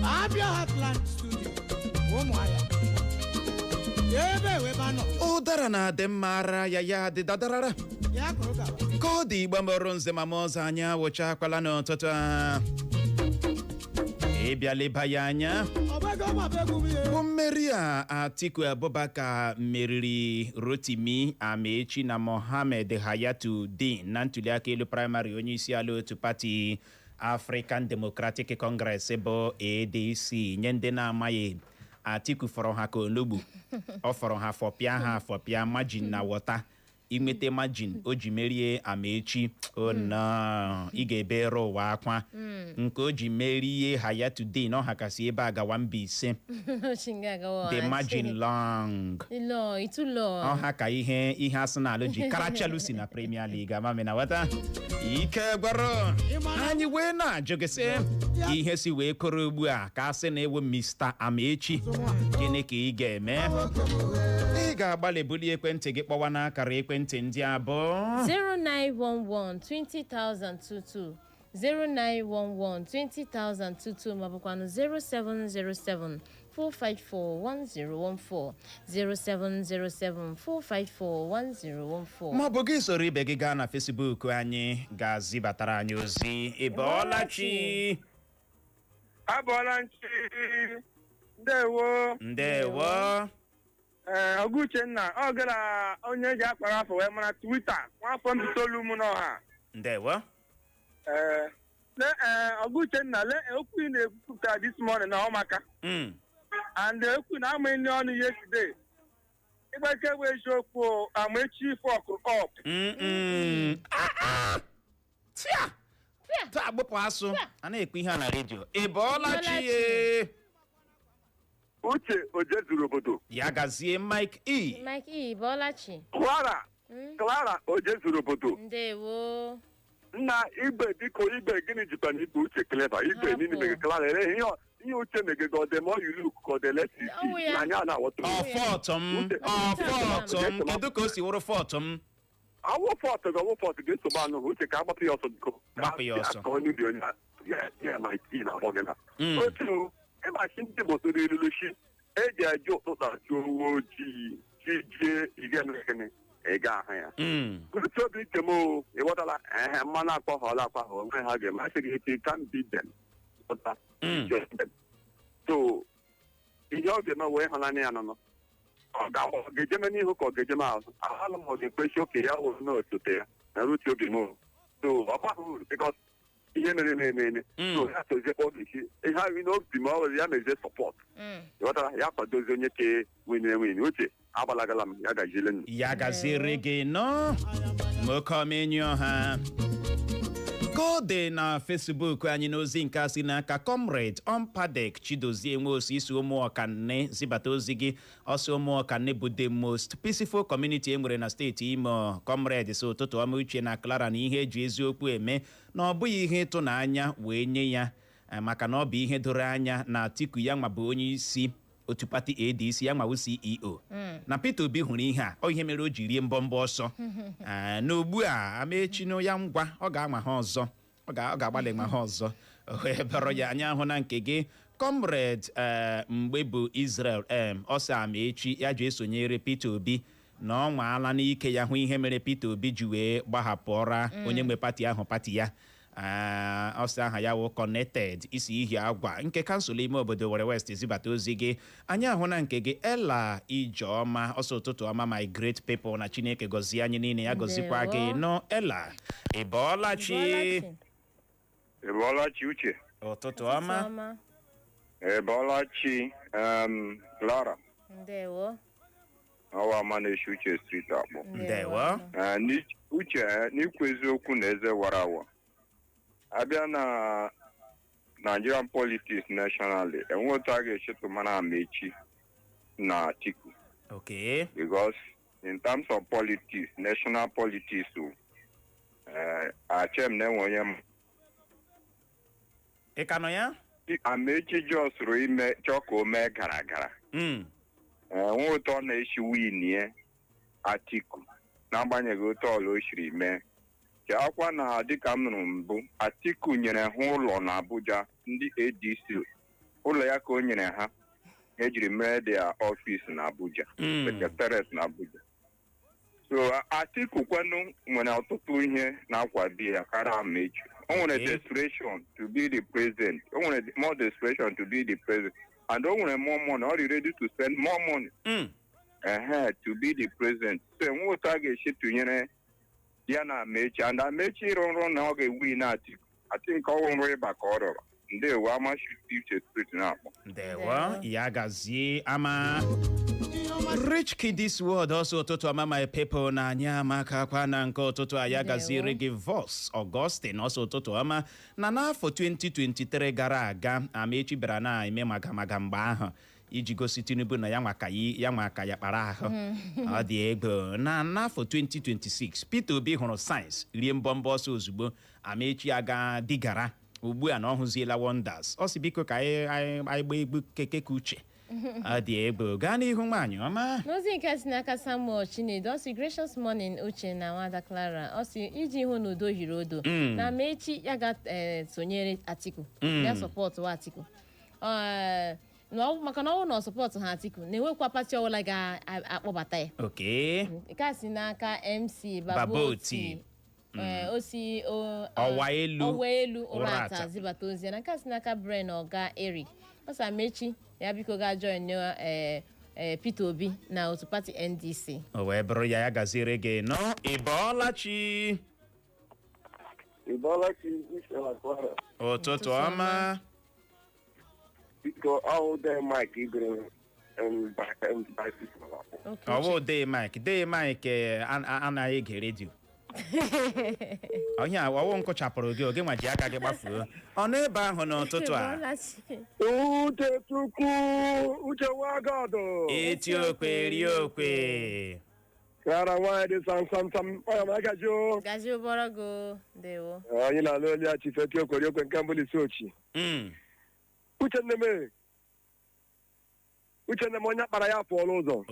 Speaker 5: Abia Heartland Studio, Ụmụahịa. Ebe ebe a nọ.
Speaker 2: Ụdara na-adị mma, ara ya ya dị dadarara.
Speaker 5: Ya kụrụ gaba.
Speaker 2: Ka ọ dị, Igbo mụrụ nze ma ọzọ, anyị awụchakwala n'ụtụtụ a. Ịbịa leba ya anya,
Speaker 5: Ọgbego ma bụ egwu m ihe.
Speaker 2: bụ mmeri a Atiku Abubakar meriri Rotimi Amaechi na Mohammed Hayatuddin na ntuliaka elu praịmarị onye isi ala otu pati African Democratic Congress bụ ADC. Nye ndị na-amaghị, Atiku fọrọ ha ka onugbu, ọ fọrọ ha fọpịa, ha fọpịa margin na wọta inweta margin o ji merie Amaechi. Oh no, ị ga-ebere ụwa akwa. Nke o ji merie Hayatuddin, ọ ha kasị ebe a gawa Mbaise. The margin long.
Speaker 1: Long, it's too long.
Speaker 2: Ọ ha ka ihe Arsenal ji kara Chelsea na Premier League. Amami na wata ike gwara anyị wee na-ajụ gị sị, ihe si wee kọrọ ugbu a, ka a sị na ewu Mr. Amaechi, gịnị ka ị ga-eme? Ị ga-agbalị bulie ekwentị gị kpọwa n'akara ekwentị ndị abụọ:
Speaker 1: 0911 20022, 0911 20022, maọbụkwanụ 0707 454 1014, 0707 454 1014.
Speaker 2: Ma ọ bụ gị soro ibe gị gaa na Facebook anyị, ga-zibatara anyị ozi. Ị bọọla chi?
Speaker 6: Abọọla nchi, ndewo.
Speaker 2: Ndewo.
Speaker 6: Ee, ọgụ Uchenna, ọ gara onye eji akpara afọ wee mara Twitter, nwafọ mbitoolu m n'ọha.
Speaker 2: Ndewo.
Speaker 6: Ee, le, ee, ọgụ Uchenna, le okwu ị na-ekwupụta this morning na ọmaka and okwu na ama ndị ọnụ yesterday ịgbake bụ eziokwu, Amaechi fuck up.
Speaker 2: Ah, ah! Tia! Taa gbụpụ asụ a na-ekwu ihe a na redio. Ị bọọla chi ye?
Speaker 7: Uche oje zuru obodo.
Speaker 2: Ya gazie, Mike E.
Speaker 1: Mike E, bọọlachi.
Speaker 7: Clara, Clara oje zuru obodo.
Speaker 1: Ndewo.
Speaker 7: Nna igbe, biko, igbe gịnị jikwa na igbe Uche Clever igbe
Speaker 1: Hapụ.
Speaker 7: nini mege Clara ere ihe ihe Uche megege ọ dị more you look ka ọ dị less you
Speaker 1: Ọwụ
Speaker 7: see
Speaker 1: ya.
Speaker 7: na anyị a na-aghọta.
Speaker 2: Ọ fault m, ọ fault m? Kedu ka o si wụrụ fault m?
Speaker 7: Awụ fault gị, ọwụ fault gị, nsogbu anụ. Uche, ka agbapụ ya ọsọ, biko.
Speaker 2: Gbapụ ya ọsọ.
Speaker 7: Ka onye ubi onye ya ya ma tii na akpọ gị na otu ịmachi ndị Igbo tụrụ ilulu shi eji eji ụtụtụ achụ owu ojii chi jie ị ga-eme gịnị, ị ga-ahụ ya. Uche obi ike m o, ị ghọtala? Ehe, mmanụ akpọghọla akpahọ onwe ha ga-eme asị gị echi can beat them. Ghọta? Just them. So ihe ọ ga-eme wee hụnanya ya nọ ọ ga-ejeme n'ihu ka ọ ga-ejeme azụ, ahala m ọ ga-ekwesị oke ya wụ na osote ya na ruti obi m o. So ọ baghị uru because ihe mere eme eme. So ya tozie ọ ga-esi ihe ahụ n'obi ma ọ were ya mezie support. Ghọtara? Ya kwadozie onye ke win win. Uche, agbalagala m, ya gajiele nnu.
Speaker 2: Ya gaziere gị nọ, nwoke ọma, enyi ọha. Ka ọ dị na Facebook anyị n'ozi nke a si n'aka Comrade Ompadek Chidozie Nwosu, isi Ụmụọkanne zibata ozi gị. Ọsọ Ụmụọkanne bụ the most peaceful community e nwere na steeti Imo. Comrade si, ụtụtụ ọma, Uche na Clara, na ihe eji eziokwu eme na ọ bụghị ihe ịtụnanya wee nye ya, maka na ọ bụ ihe doro anya na Atiku ya nwa bụ onye isi otu pati ADC, ya nwawu CEO, na Peter Obi hụrụ ihe a, ọ ihe mere o ji rie mbọmbọ ọsọ. Na ugbu a Amaechi ya ngwa, ọ ga-anwa ha ọzọ, ọ ga-agbalị nwa ha ọzọ. O wee bụrụ ya anya ahụ na nke gị, Comrade mgbe bụ Israel m ọsọ Amaechi ya ji esonyere Peter Obi na ọ nwaala n'ike ya hụ ihe mere Peter Obi ji wee gbahapụ ọra onye nwe pati ahụ, pati ya. Ọsọ aha ya wụ Connected isi ihi agwa nke kansụl ime obodo Were West zibata ozi gị. Anyị ahụ na nke gị, Ela Ijeọma, ọsọ ụtụtụ ọma, my great people, na Chineke gọzie anyị niile, ya gọzikwa gị.
Speaker 1: Ndewo.
Speaker 2: Nọ Ela, ị bọọla chi?
Speaker 1: Bọọlachi.
Speaker 7: Ị bọọla chi, Uche?
Speaker 2: Ụtụtụ ọma.
Speaker 1: Ọma.
Speaker 8: Ebolachi, Clara,
Speaker 1: Ndewo.
Speaker 8: ọwa ama na-eshi Uche Street akpọ.
Speaker 2: Ndewo.
Speaker 8: Uche, n'ikwu eziokwu na eze wara awa. Abịa na Nigerian politics nationally, enwe otu a ga-echetụ mara Amechi na Atiku. Because in terms of politics, national politics, achem na enwe onye
Speaker 2: Ị ka nọ ya?
Speaker 8: Amechi jọsụrụ ime chọọ ka o mee gara gara. Nwe otu ọ na-esi winie Atiku n'agbanyeghị otu ọla o siri mee. Cheakwa na dịka m nụrụ mbụ, Atiku nyere ha ụlọ na Abuja, ndị ADC, ụlọ ya ka o nyere ha ejiri mee their office na Abuja, secretariat na Abuja. So Atiku kwenu nwere ọtụtụ ihe na-akwado ya karịa Amechi. O nwere desperation to be the president. O nwere more desperation to be the president and o nwere more money. Ọ dị ready to spend more money to be the president. So enwe otu a ga-esi tụnyere ya na Amechi, and Amechi ịrụ nrụ na ọ ga-ewi na Atiku. Atiku ọwụ nrụ ịba ka ọ rọrọ. Ndewo, Amashi Uche Street na-akpọ.
Speaker 2: Ndewo, ya gazie, Ama. Rich Kiddies World ọsọ, ụtụtụ ọma, my people, na anyị amaka kwa na nke ụtụtụ a. Ya gaziere gị. Vos Augustine ọsọ, ụtụtụ ọma. Na n'afọ 2023 gara aga, Amechi bịara na-eme maga maga mgbe ahụ iji gosi Tinubu na ya nwa ka ya nwa ka ya kpara ahụ. Ọ dị ego na n'afọ 2026, Peter Obi hụrụ signs, rie mbọmbọ ọsọ ozugbo. Amechi aga digara ugbu a na ọ hụziela wonders. Ọ sị biko ka anyị gbaa egbu keke ka uche. Ọ dị egwu. Gaa n'ihu, nwaanyị ọma.
Speaker 1: N'ozi nke si n'aka Samuel Chinedu, ọ sị, "Gracious morning, Uche na nwada Clara." Ọ sị iji hụ na udo hiri odo na Amechi ya ga sonyere Atiku, ya support Atiku. Maka na ọnwụ na ọ support ha Atiku na-enwekwa party ọbụla ga-akpọbata ya. Nke a si n'aka MC
Speaker 2: Baboti.
Speaker 1: Baboti. O si
Speaker 2: Ọwa Elu.
Speaker 1: Ọwa Elu
Speaker 2: Ụrata.
Speaker 1: Ụrata zibata ozi ya. Na nke a si n'aka Bren Ọga Eric, ọ sị Amechi ya biko ga join Peter Obi na otu party NDC.
Speaker 2: O wee bụrụ ya. Ya gaziere gị nọ. Ị bọọla chi?
Speaker 6: Ịbọọla chi, Uche.
Speaker 2: Ụtụtụ ọma.
Speaker 6: Biko, ọwụ de Mike Igere.
Speaker 2: Ọwụ de Mike, de Mike anaghị ege redio. Onye a ọwụ nkụchapụrụ gị oge nwa ji aka gị gbafuo ọ nọ ebe ahụ n'ụtụtụ a.
Speaker 6: Uche Chukwu, Uche Wagọdụ.
Speaker 2: Eti okwe rie okwe.
Speaker 6: Kara nwaanyị dị sam sam sam, ọya ma agaji o.
Speaker 1: Gazi ụbọrọ go, ndewo.
Speaker 6: Anyị na-alụ onye a chife eti okwe rie okwe nke mbụ n'isi ochi. Uche nne m, Uche nne m, onye kpara ya pụọla ụzọ.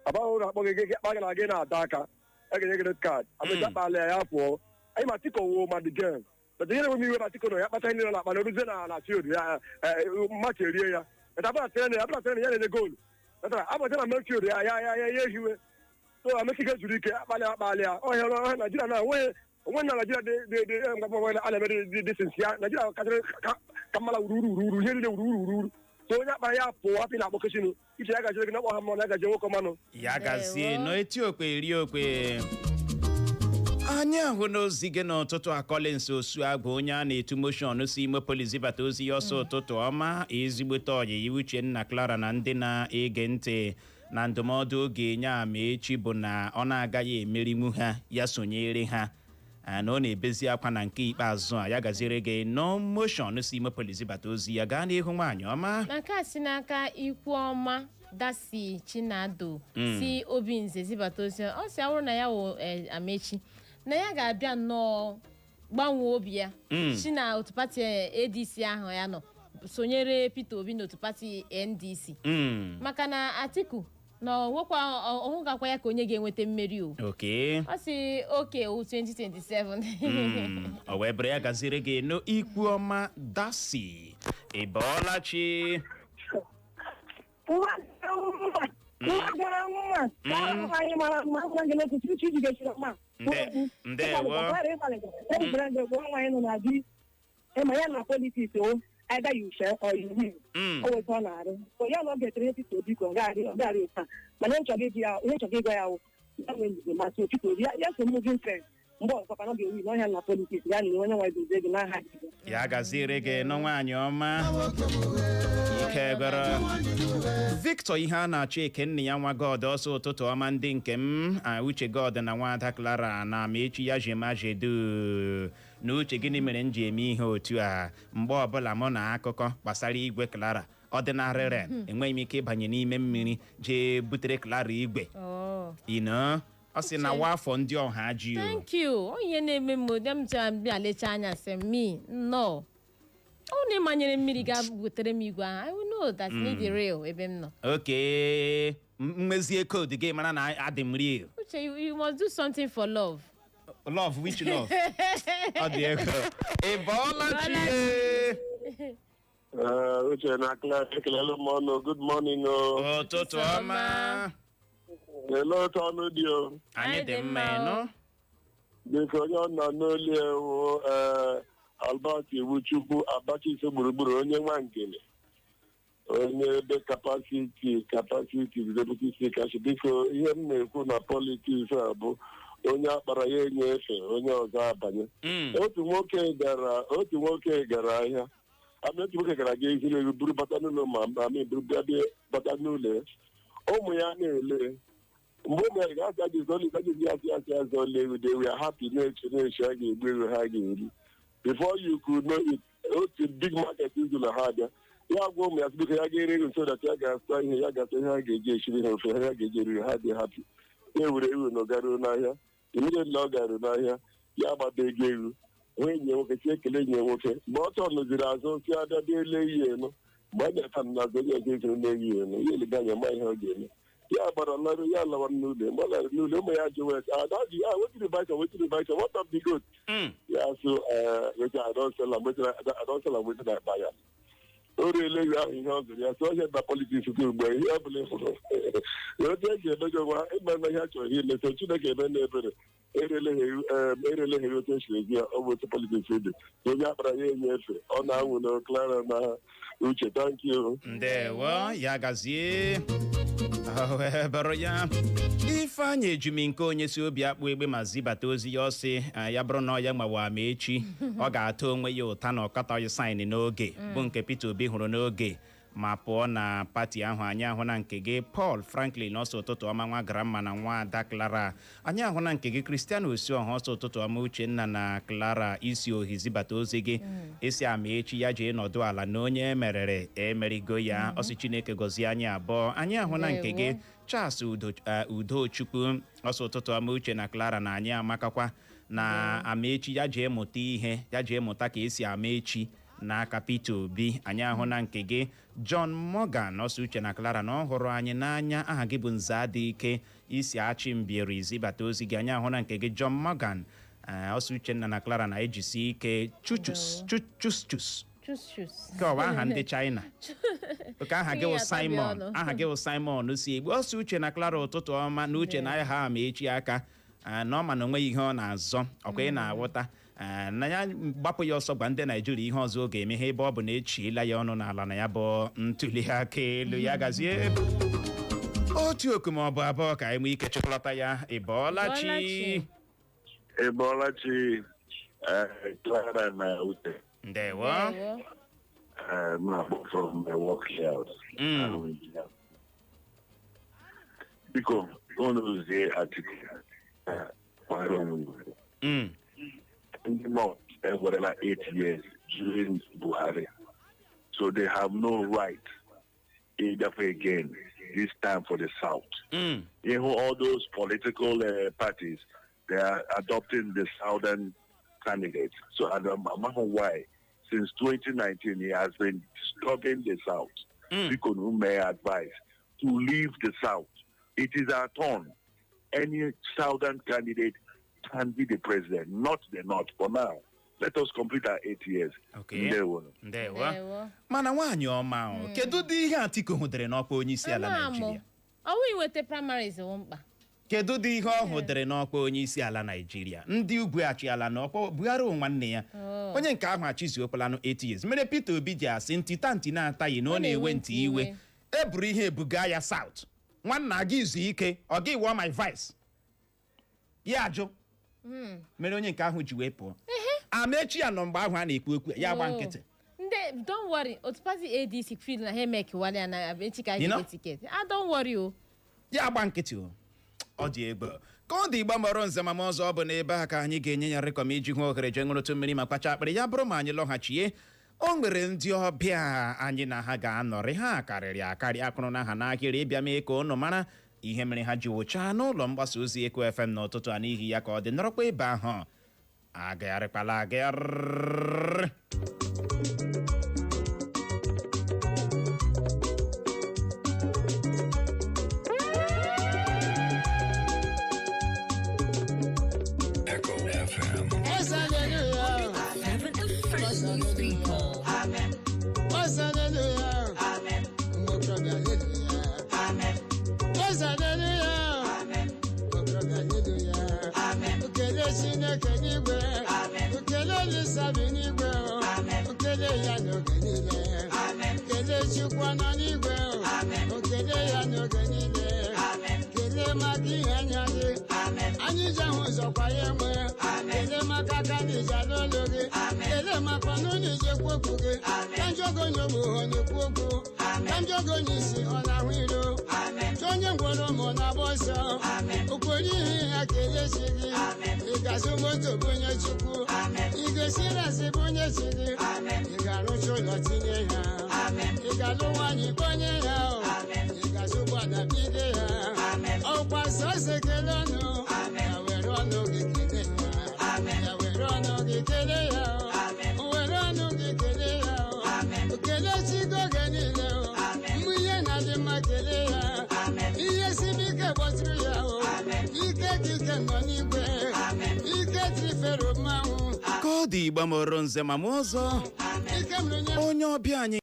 Speaker 6: Abaghị ụlọ akpọ gị gị kpa gị na gị na-ada aka a ga-enye gị red card. Amechi akpala ya, ya pụọ. Anyị ma Atiku wo ma the game, but ihe na-enwe m iwe na Atiku nọ ya kpacha ihe niile na akpa na oruzie na field ya, mmachi erie ya. But abụla trainer, abụla trainer ya na-enye goolu abụcha na midfield ya ya ya ya ya ehiwe. So Amechi ga-ezuru ike, akpalị akpalị ya ọhịa ọhịa. Naijiria na onwe onwe na Naijiria dị dị dị ngwa a na-eme dị dị sinsi ya. Naijiria kachara ka mmala wuru uru uru uru ihe niile wuru uru uru uru. So onye akpara ya pụọ, hapụ na akpọkọchinu iche ya gajere gị na ọkpọ ha mmanụ ya gaje nwoke mmanụ.
Speaker 2: Ya gazie nọ, eti okwe rie okwe. Anyị ahụ n'ozi gị n'ụtụtụ a. Collins Osuagwu, onye a na-etu Motion, si Imo Polis zibata ozi ya. Ọsọ, ụtụtụ ọma, ezigbote ọyị Uchenna, Clara na ndị na-ege ntị. Na ndụmọdụ oge nye Amaechi bụ na ọ na-agaghị emerinwu ha, ya sonyere ha. Na ọ na-ebezi akwa na nke ikpeazụ a. Ya gaziere gị no. Motion si Imo Polis zibata ozi ya. Gaa n'ihu, nwaanyị ọma.
Speaker 1: Na nke a si n'aka Ikwu Ọma Dasi Chinado si Obinze zibata ozi. Ọ si awụrụ na ya wụ Amechi, na ya ga-abịa nnọọ gbanwee obi ya si na otu party ADC ahụ ya nọ sonyere Peter Obi n'otu party NDC, maka na Atiku na onwekwa ọhụgakwa ya ka onye ga-enweta mmeri o. Ọ si oke o 2027.
Speaker 2: O wee bụrụ ya. Gaziri gị nụ, Ikwu Ọma Dasi. Ị bọọla chi?
Speaker 9: Nwa gwara nwa anyị mara mma nwa gị n'otu uche iji gechiri mma.
Speaker 2: Ndewo.
Speaker 9: Nwaanyị nọ na di ịma ya na politics o, either you share or you win. O weta ọ na-arụ so ya na ọ ga-etere Peter Obi ka ọ gaghị ọ gaghị ụta, mana ihe nchọrọ ịgwa ya, ihe nchọrọ ịgwa ya wụ ya nwee ndidi ma so Peter Obi ya so moving friend. Mgbe ọzọ ka ọ ga-ewi n'ọhịa na politics ya na onye nwe gozie gị n'aha Jizọs.
Speaker 2: Ya gaziere gị nọ, nwaanyị ọma. Ike gọrọ Victor ihe a na-achọ eke nne ya nwa God ọsọ. Ụtụtụ ọma, ndị nke m, Uche God na nwada Clara na Amaechi ya jemajedu na Uche. Gịnị mere m ji eme ihe otu a? Mgbe ọbụla mụ na akụkọ gbasara igwe Clara ọdịnarịrị, enweghị m ike ịbanye n'ime mmiri jee butere Clara igwe.
Speaker 1: Oh.
Speaker 2: Ino ọ sị na wa afọ ndị ọha ji o.
Speaker 1: Thank you. Onye na-eme m ụdị m chọrọ bịa lecha anya sị me no, ọ na ịmanyere mmiri ga butere m igwe ahụ, I will know that need the real ebe m nọ.
Speaker 2: Oke mmezie code gị mara na adị m real.
Speaker 1: Uche, you must do something for love.
Speaker 2: Love? Which love? Ọ dị ego. Ị bọọla chi?
Speaker 7: Uche na Clara, ekelele m ọnụ. Good morning o.
Speaker 2: Ụtụtụ ọma.
Speaker 7: Lelee otu ọnụ dị o.
Speaker 2: Anyị dị mma, ịnụ.
Speaker 7: Biko, onye ọ nọ n'olu ewu ee Albert Iwuchukwu Abacha gburugburu, onye nwa ngene, onye ebe capacity deputy speaker. Biko, ihe m na-ekwu na politics a bụ onye akpara ya enye efe, onye ọzọ abanye. Otu nwoke gara ahịa ama otu nwoke gara ga eziri ewu buru bata n'ụlọ, ma amị buru bịa bịa bata n'ụlọ ya. Ụmụ ya na-ele mgbe ụmụ ya ga-asị gị zọli gị asị asị azọla ewu. They were happy, na-eche a ga-egbu ewu ha ga-eri. Before you could know it, otu big market izu na ha abịa ya gwa ụmụ ya sị, biko, ya ga-ere ewu so that ya ga-azụta ihe ha ga-eji eshiri ha ofe ha ga-eji eri. Ha dị happy. Ya were ewu na ọ garuo n'ahịa. Immediately ọ garuo n'ahịa, ya gbata ego ewu nwa enyi ya nwoke si ekele enyi ya nwoke. Mgbe ọ tọnụziri azụ si abịa bịa ele ihe enu, mgbe a bịata m n'azụ, onye ọzọ ezuru na-eyi enu ya elebe anya ma ihe ọ ga-eme. Ya gbara larụ, ya lawa n'ụlọ. Mgbe ọ lara n'ụlọ, ụmụ ya jụwa ya, "Ah, daddy, ah, wetin you buy some, wetin you buy some, what of the goat?" Ya so, wetin I don sell am, wetin I don sell am, wetin I buy am. O riele ewu ahụ ihe ọ zụrụ ya. So ọhịa na politics dị ugbu a, ihe ọ bụla ị hụrụ otu eji emejọ nwa ịma na ihe a chọrọ ihe ime. So Chineke eme na ebere, erele ha ewu, erele ha ewu otu esi ezi ya. Ọ bụ otu politics dị. Onye akpara ya enye efe, ọ na-anwụ na Clara na Uche. Thank you.
Speaker 2: Ndewo, ya gazie. Ọ wee bụrụ ya, Ifeanyị Ejumi nke onye si obi akpụ egbe ma zibata ozi ya, ọsị ya bụrụ na ọ ya nwawa ma echi, ọ ga-ata onwe ya ụta na ọkọtaghị sign n'oge bụ nke Peter Obi hụrụ n'oge ma pụọ na pati ahụ. Anyị ahụ na nke gị, Paul Franklin, ọsọ ụtụtụ ọma, nwa grandma na nwa ada Clara. Anyị ahụ na nke gị, Cristiano Osioha, ọsọ ụtụtụ ọma, Uchenna na Clara. Isi ohi zibata ozi gị, isi ama echi ya jee nọdụ ala na onye emerere emerigo ya. Ọsị Chineke gọzie anyị abụọ. Anyị ahụ na nke gị, Charles Udochukwu, ọsọ ụtụtụ ọma, Uche na Clara, na anyị amakakwa na Amaechi ya jee mụta ihe, ya jee mụta ka esi ama echi n'aka Peter Obi. Anyị ahụ na nke gị, John Morgan, ọsọ Uche na Clara na ọ hụrụ anyị n'anya. Aha gị bụ Nza dị ike, isi achị mbieri zibata ozi gị. Anyị ahụ na nke gị, John Morgan, ọsọ Uchenna na Clara na ejisi ike chuchus chuchus chus.
Speaker 1: Chus chus.
Speaker 2: Nke ọwa aha ndị China oke. Aha gị wụ
Speaker 1: Ihe atabi
Speaker 2: Simon
Speaker 1: ọnụ.
Speaker 2: Aha gị wụ Simon si egbu, ọsọ Uche na Clara, ụtụtụ ọma. Na Uche na ha ama echi aka, na ọ ma na onweghị ihe ọ na-azọ ọkwa ị na-aghọta, na ya gbapụ ya ọsọ gwa ndị Naijiria ihe ọzọ ọ ga-eme ha, ebe ọ bụ na echiela ya ọnụ n'ala na ya bụ ntuli aka elu. Ya gazie. Otu oku ma ọ bụ abụọ ka anyị nwee ike chịkọlọta ya. Ị bọọla chi?
Speaker 1: Bọọla chi.
Speaker 7: Ị bọọla chi, Clara na Uche.
Speaker 2: Ndewo.
Speaker 1: Ndewo.
Speaker 7: M na-akpọ from my work house. Biko, unu zie Atiku kwara onwe ugwu. Ndị North enwerela 8 years during Buhari, so they have no right ịgafe again this time for the South. You know, all those political parties, they are adopting the southern candidates. So I don't know why. Since 2019, he has been disturbing the South. Biko, may advise to leave the South. It is our turn. Any southern candidate can be the president, not the North for now. Let us complete our 8 years.
Speaker 2: Okay.
Speaker 7: Ndewo.
Speaker 2: Ndewo.
Speaker 1: Ndewo.
Speaker 2: Mana nwaanyị ọma o, kedu ụdị ihe Atiku hụdere n'ọkwa onye isi ala
Speaker 1: Ama amụ.
Speaker 2: Naijiria?
Speaker 1: Ọwụ inweta primaries wụ mkpa.
Speaker 2: Kedu ụdị ihe ọ hụdere n'ọkwa onye isi ala Naijiria? Ndị ugwu achịala n'ọkwa Buhari wụ nwanne ya. Onye nke ahụ achịzuokwalanụ 8 years mere Peter Obi ji asị ntị ta ntị na-ataghị na ọ na-ewe ntị iwe. E buru ihe ebuga ya South, nwanna gị izu ike, ọ gị wụọ my vice, ya ajụ. Mere onye nke ahụ ji wee pụọ. Amechi ya nọ mgbe ahụ a na-ekwu okwu ya gba
Speaker 1: Oh.
Speaker 2: nkịtị.
Speaker 1: Ndị, don't worry, otu party ADC feel na ha emekiwala ya na echi ka
Speaker 2: You
Speaker 1: anyị
Speaker 2: know?
Speaker 1: ga ticket. Ah, don't worry o.
Speaker 2: Ya gba nkịtị o. Ọ dị egbe ka ọ dị. Igba mọrọ nze ma ọzọ, ọ bụ n'ebe a ka anyị ga-enye ya rịkọm iji hụ ohere jee ṅụrụtụ mmiri ma kpacha akpịrị. Ya bụrụ ma anyị lọghachie, o nwere ndị ọbịa anyị na ha ga-anọrị. Ha karịrị akarị, akụrụ na ha n'ahịrị ịbịa mee ka ụnụ mara ihe mere ha ji wụchaa n'ụlọ mgbasa ozi Eko FM n'ụtụtụ a. N'ihi ya, ka ọ dị, nọrọkwa ebe ahụ, agagharịkwala agagharị.
Speaker 10: Echo FM.
Speaker 3: 7, the Fresh News People.
Speaker 5: Hallelujah. Yes, hallelujah. Okele Chineke n'igwe, okele Olisa bi n'igwe, okele ya n'oge niile. Kele Chukwu nọ n'igwe, okele ya n'oge niile. Kele maka ihe anya gị, anyị ji ahụ ụzọ kwa ya enwe. Kele maka aka na iji alụ olu gị. Kele maka ọnụ na iji ekwu okwu gị. Ka njọgọ onye ogbo na-ekwu okwu, ka njọgọ onye isi ọ na-ahụ iro. Chọ onye ngwọrọ ma ọ na-agba ọsọ. Okporo ihe ya kele chi gị. Ị ga-azụ moto bụ onye Chukwu. Ị ga-esi rasị bụ onye chi gị. Ị ga-arụcha ụlọ tinye ya. Ị ga-alụ nwaanyị kpọnye ya o. Ị ga-azụ ụgbọala bido ya. Ọkwa sọsọ ekele ọnụ. Ya were ọnụ gị kele ya. Ya were ọnụ gị kele ya o. Were ọnụ gị kele ya o. Kele chi gị oge niile o. Mgbe ihe na-adị mma, kele ya. Ihe siri ike, gbọtụrụ ya o. Ike ka ike nọ n'igwe. Ike trifere mmanwụ.
Speaker 2: Ka ọ dị, Igbo mụrụ nze ma mụ ọzọ.
Speaker 5: Ike m onye
Speaker 2: Onye ọbịa anyị.